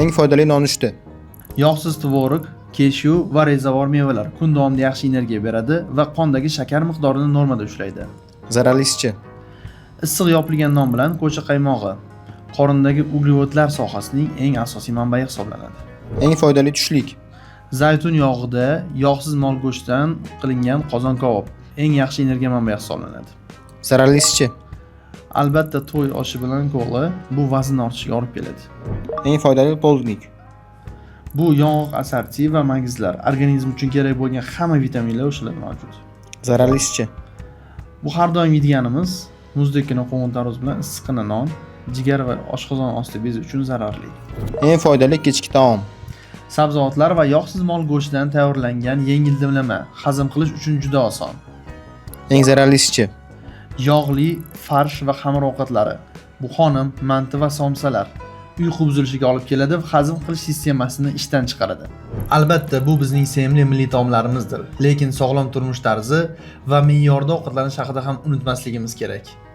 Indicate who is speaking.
Speaker 1: Eng foydali nonushta?
Speaker 2: Yog'siz tvorog, keshu va rezavor mevalar kun davomida yaxshi energiya beradi va qondagi shakar miqdorini normada ushlaydi.
Speaker 1: Zararlisichi?
Speaker 2: Issiq yopilgan non bilan ko'cha qaymog'i qorindagi uglevodlar sohasining eng asosiy manbai hisoblanadi.
Speaker 1: Eng foydali tushlik?
Speaker 2: Zaytun yog'ida yog'siz mol go'shtidan qilingan qozon kabob eng yaxshi energiya manbai hisoblanadi.
Speaker 1: Zararlisichi?
Speaker 2: Albatta, to'y oshi bilan kola, bu vazn ortishiga olib keladi.
Speaker 1: Eng foydali полдник?
Speaker 2: Bu yong'oq assorti va magizlar. Organizm uchun kerak bo'lgan hamma vitaminlar o'shalarda mavjud.
Speaker 1: Zararlisichi?
Speaker 2: Bu har doim yeydiganimiz muzdekkina qo'ng'ir tarvuz bilan issiqqina non jigar va oshqozon osti bezi uchun zararli.
Speaker 1: Eng foydali kechki taom?
Speaker 2: Sabzavotlar va yog'siz mol go'shtidan tayyorlangan yengil dimlama hazm qilish uchun juda oson.
Speaker 1: Eng zararlisichi?
Speaker 2: Yog'li farsh va xamir ovqatlari. Bu xonim, manti va somsalar uyqu buzilishiga olib keladi va hazm qilish sistemasini ishdan chiqaradi. Albatta, bu bizning sevimli milliy taomlarimizdir, lekin sog'lom turmush tarzi va me'yorda ovqatlanish haqida ham unutmasligimiz kerak.